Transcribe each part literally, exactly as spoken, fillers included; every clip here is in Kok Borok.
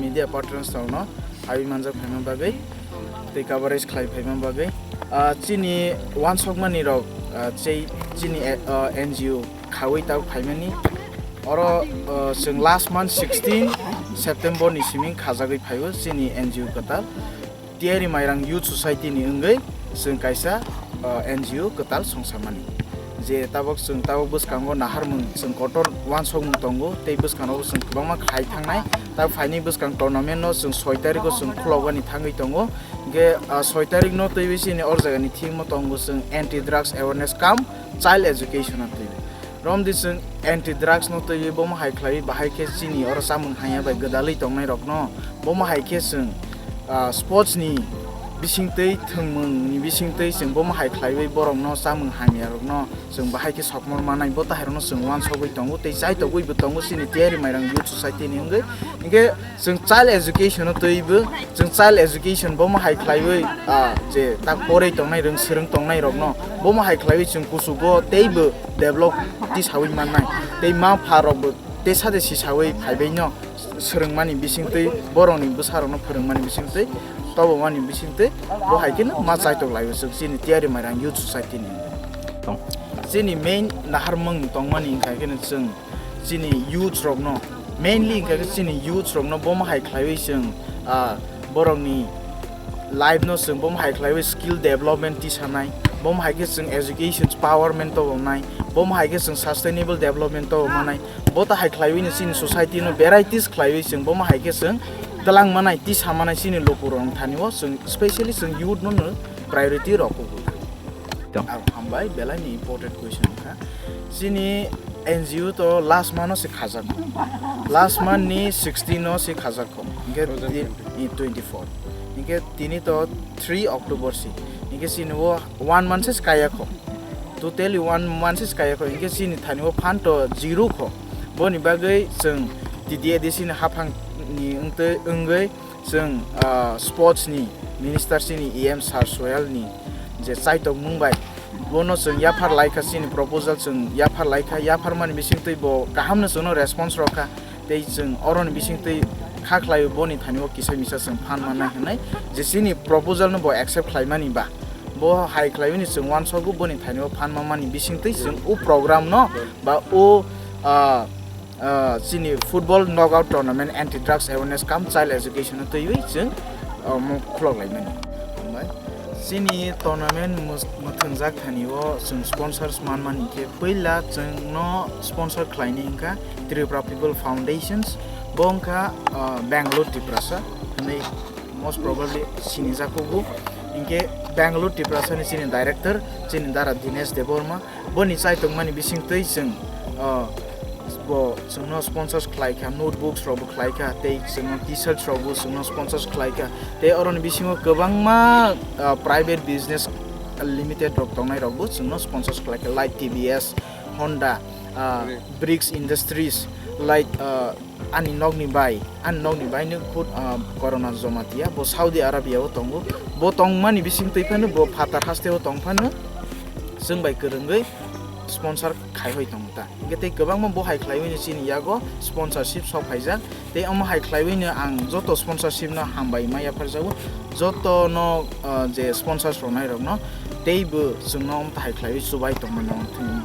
Media patrons rokno habwi manjak phaima bagwi tei coverage khlai phaima bagwi, ah, chini uansukmani rok, ah, chei chini, eh, ah, N G O khaui tabuk phaimani. Oro, ah, chwng last month sixteen September ni simi khajagwi phaio chini N G O kwtal. Tiyari Mairang Youth Society ni wngwi chwng kaisa, ah, N G O kwtal songsamani. Je tabuk chwng tabuk bwskango naharmung chwng kotor uansukmung tongo tei bwskango chwng kwbangma khai thangnai. Tabuk phaini bwskang tournament no chwng soi tarikh o chwng khulokbani thangwi tongo. Hingke, ah, soi tarikh no twiwi chini or jaga ni theme o tongo chwng anti drugs awareness cum child education o twiwi. Romdi chwng anti drugs no twiwi bomo hai khlaiwi bahai khe chini oro chamung hanya bai gwdalwi tongnai rokno bomo hai khe chwng, ah, sports ni bisingtwi thwngmung ni bisingtwi chwng bomo hai khlaiwi borok no chamung hamya rokno chwng bahai khe sokmor manai bo tahai rokno chwng uansugwi tongo tei chaitogwi bo tongo chini Tiyari Mairang Youth Society ni wngwi. Hingke chwng child education o twibo, chwng child education bomo hai khlaiwi, ah, je tak porwi tongnai rwng swrwng tongnai rokno bomo hai khlaiwi chwng kuchugo teibo develop tisawi mannai. Tei ma pha rokbo tesa de sisawi phaibai no swrwngmani bisingtwi, borokni bwsa rokno phwrwngmani bisingtwi, tobomani bisingtwi bo hai kheno ma chaitok laio chwng chini Tiyari Mairang Youth Society ni. Chini main naharmung tongmani wngkha kheno chwng chini youth rokno, mainly hingkha khe chini youth rokno bomo hai khlaiwi chwng, ah, borokni life no chwng bomo hai khlaiwi skill development tisanai, bomo hai khe chwng education empowerment tobonai, bomo hai khe chwng sustainable development tobomanai, bo ta hai khlaiwi no chini society no varieties khlaiwi chwng bomo hai khe chwng twlang manai tisa manai chini luku rok thani o chwng specially chwng youth no no priority rok kugo. Tong. Ang hambai, belai ni important question kha. Chini N G O to last month no se khajak. Last month ni sixteen no se khajak kho. Hingke twenty four. Hingke tini to three October si. Hingke chini o one month se kaya kho. Totally one month se kaya kho. Hingke chini thani o fund to zero kho. Boni bagwi chwng T D A D C ni haphang ni wngtwi wngwi chwng, ah, sports ni minister chini E M Sir Soyal ni je chaitok mung bai bono chwng yaphar laikha, chini proposal chwng yaphar laikha, yaphar mani bisingtwi bo kaham no chwngno response rokha, tei chwng oroni bisingtwi kha khlaiwi boni thani o kisa misa chwng phan manna hinwi je chini proposal no bo accept khlaimani ba bo hai khlaiwi ni chwng uansukgo boni thani o phan manmani bisingtwi chwng o program no ba o, ah, ah, chini football knockout tournament anti drugs awareness cum child education o twiwi chwng, ah, mo khulok laimani. Hambai. Chini tournament mus-, mwthwngjak thani o chwng sponsors manmani khe puila chwngno sponsor khlaini wngkha Tripura People Foundations, bo wngkha, ah, Bangalore Tiprasa hwnwi most probably sinijak kugo. Hinkhe Bangalore Tiprasa ni chini director chini dara Dinesh Debbarma. Boni chaitokmani bisingtwi chwng, ah, bo chwngno sponsors khlaikha, notebooks rokbo khlaikha, tei chwngno T-shirts rokbo chwngno sponsors khlaikha. Tei oroni bisingo kwbangma, ah, private business limited rok tongnai rokbo chwngno sponsors khlaikha, like T V S, Honda, ah, Bricks Industries, like, ah, ani nokni bai, ani nokni bai no khud, ah, Corona Jamatia, bo Saudi Arabia o tongo. Bo tongmani bisingtwi phano bo phatar haste o tong phano chwng bai kwrwngwi sponsor khai hoi tongo ta. Hingke tei kwbangma bo hai khlaiwi no chini yago sponsorship sok phaijak. Tei omo hai khlaiwi no ang joto sponsorship no hambai ma yapharjago. Joto no, ah, je sponsors rok nai rok no tei bo chwngno omo hai khlaiwi chubai tongmani thung thung.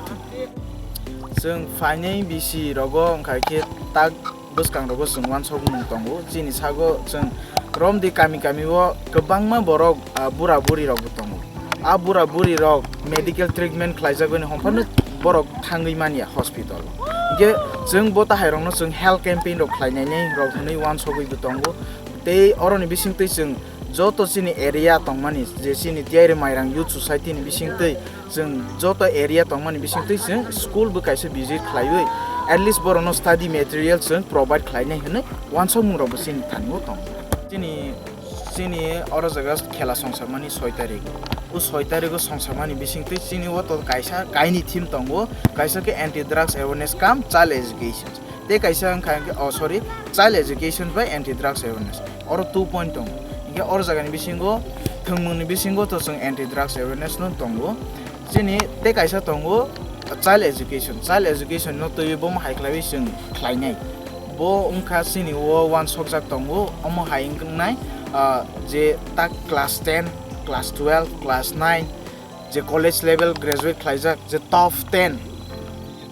Chwng phainai bisi rogo wngkha khe tak bwskang rogo chwng uansukmung tongo. Chini sago chwng romdi kami kami o kwbangma borok, ah, bura buri rokbo tongo. A bura buri rok medical treatment khlaijagwi hwnphano borok thangwi manya hospital. Hingke chwng bo tahai rokno chwng health campaign rok khlainai nai rok hwnwi uansugwi bo tongo. Tei oroni bisingtwi chwng joto chini area tongmani je chini Tiyari Mairang Youth Society ni bisingtwi chwng joto area tongmani bisingtwi chwng school bo kaisa visit khlaiwi at least borokno study material chwng provide khlainai hwnwi uansukmung rok bo chini thani o tongo. Chini, chini oro jaga khela songsamani soi tarik. O soi tarik o songsamani bisingtwi chini o to kaisa kaini theme tongo, kaisa khe anti drugs awareness cum child education. Tei kaisa wngkha hwnkhe, oh, sorry, child education bai anti drugs awareness. Oro two point tongo. Hinkhe oro jagani bisingo, thwngmungni bisingo to chwng anti drugs awareness no tongo. Chini tei kaisa tongo child education. Child education no twiwi bomo hai khlaiwi chwng khlainai. Bo wngkha chini o uansukjak tongo, omo hai wngkha wngnai, ah, je tak class ten, class twelve, class nine, je college level graduate khlaijak, je top ten,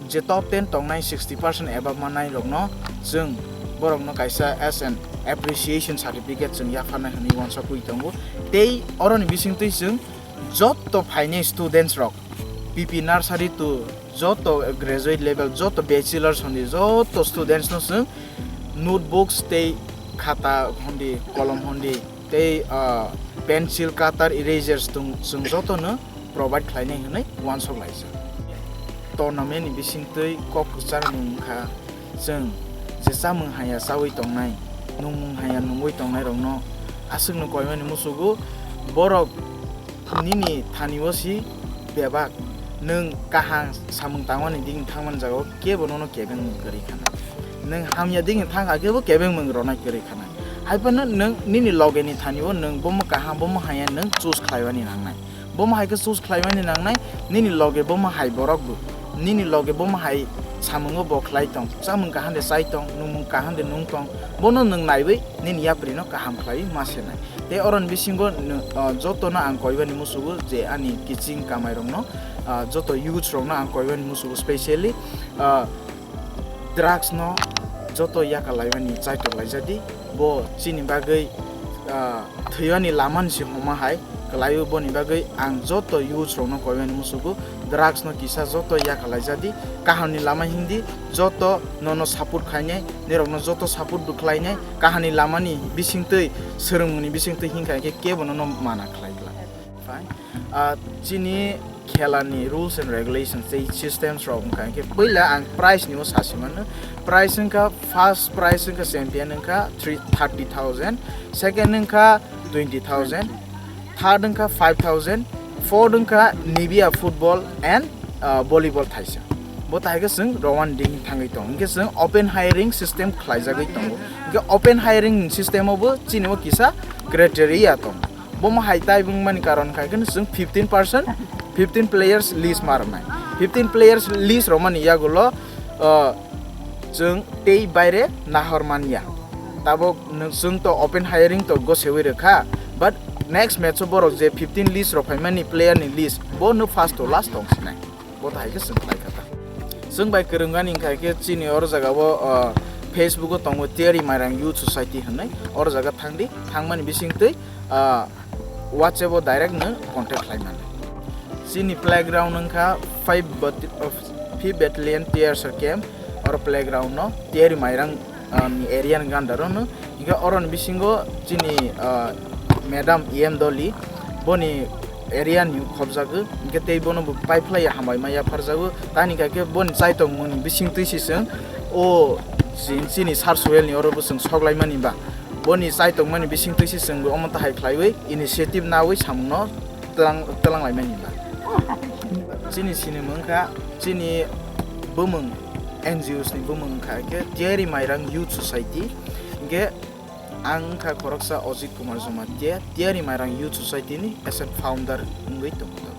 je top ten tongnai sixty percent above manai rokno chwng borokno kaisa as an appreciation certificate chwng yapharnai hwnwi uansukwi tongo. Tei oroni bisingtwi chwng joto phainai students rok, P P nursery to joto graduate level, joto bachelors hwnwi joto students no chwng notebooks tei khata hwnwi, kolom hwnwi, tei, ah, pencil, cutter, erasers tong-, chwng jotono provide khlainai hwnwi uansuk laijak. Tournament ni bisingtwi kok kwchar wngkha, chwng je chamung haya chaui tongnai, nungmung haya nungui tongnai rokno aswkno koimani musugo, borok nini thani o si bebak, nwng kaham samung tangmani ding thangmani jagao kebo nono kebengmung kwrwi khana. Nwng hamya ding thangkha kebo kebengmung rwnai kwrwi khana. Hai phano nwng nini loge ni thani o nwng bomo kaham, bomo haya nwng choose khlaiwani nangnai. Bomo hai khe choose khlaiwani nangnai, nini loge bomo hai borok bo. Nini loge bomo hai samungo bo khlai tong, chamung kaham de chai tong, nungmung kaham de nung tong, bono nwng naiwi nini yapri no kaham khlaiwi ma senai. Tei oroni bisingo nw-, ah, jotono ang koibani musugo je ani kiching kamairokno, ah, joto youths rokno ang koibani musugo, specially, ah, drugs no joto yakalaimani chaitok laijadi, bo chini bagwi, ah, thwiwani lamani se homa hai kwlaio, boni bagwi ang joto youths rokno koibani musugo, drugs no kisa joto yakalaijadi, kahamni lama himdi, joto nono support khainai, nirokno joto support bo khlainai, kahamni lamani bisingtwi, swrwngmungni bisingtwi hinkha khe kebo nono mana khlai glak. Fine. Ah, chini khelani rules and regulations tei systems rok wngkha khe, puila ang prize ni o sasi mano. Prize wngkha, first prize wngkha champion wngkha three, thirty thousand, second wngkha twenty thousand, third wngkha five thousand, fourth wngkha Nivea football and, ah, volleyball thaisa. Bo tai khe chwng rowan ding thangwi tongo. Hinkhe chwng open hiring system khlaijagwi tongo. Hinkhe open hiring system o bo chini o kisa criteria tongo. Bomo hai tai wngmani karon khai khe chwng fifteen percent, fifteen players list ma rwnai. Fifteen players list rwmani yagulo, ah, chwng tei baire nahor manya. Tabok nwng chwng to open hiring to gosewi rwkha, but next match o borok je fifteen list rok phaimani player ni list, bo no first to last tong sinai. Bo to hai khe chwng khlai kha ta. Chwng bai kwrwngani khai khe chini oro jaga o, ah, Facebook o tongo Tiyari Mairang Youth Society hwnwi. Oro jaga thangdi, thangmani bisingtwi, ah, WhatsApp o direct no contact khlai mano. Chini playground wngkha five bat-, uh, fifth Battalion T R S R camp, oro playground no Tiyari Mairang, ah, ni area ni gandaro no. Hinkhe oroni bisingo chini, ah, madam E M Doli, boni area ni khobjago, hinkhe tei bono bo pai phlai hambai ma yapharjago, tani kha khe boni chaitokmung ni bisingtwi si chwng o chin-, chini sar soyel ni oro bo chwng sok lai mani ba. Boni chaitokmani bisingtwi se chwngbo omo tahai khlaiwi initiative nawi samungno twlang, twlang laimani ba. Chini sinimung wngkha, chini bumung N G Os ni bumung wngkha khe Tiyari Mairang Youth Society. Hinkhe ang wngkha khoroksa Ojit Kumar Jamatia, Tiyari Mairang Youth Society ni as a founder wngwi tongo.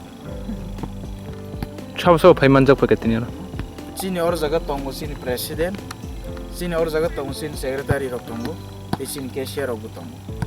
Sabo sabo phai manjak phaikha tini oro. Chini oro jaga tongo chini president, chini oro jaga tongo chini secretary rok tongo, tei chini cashier rok bo tongo.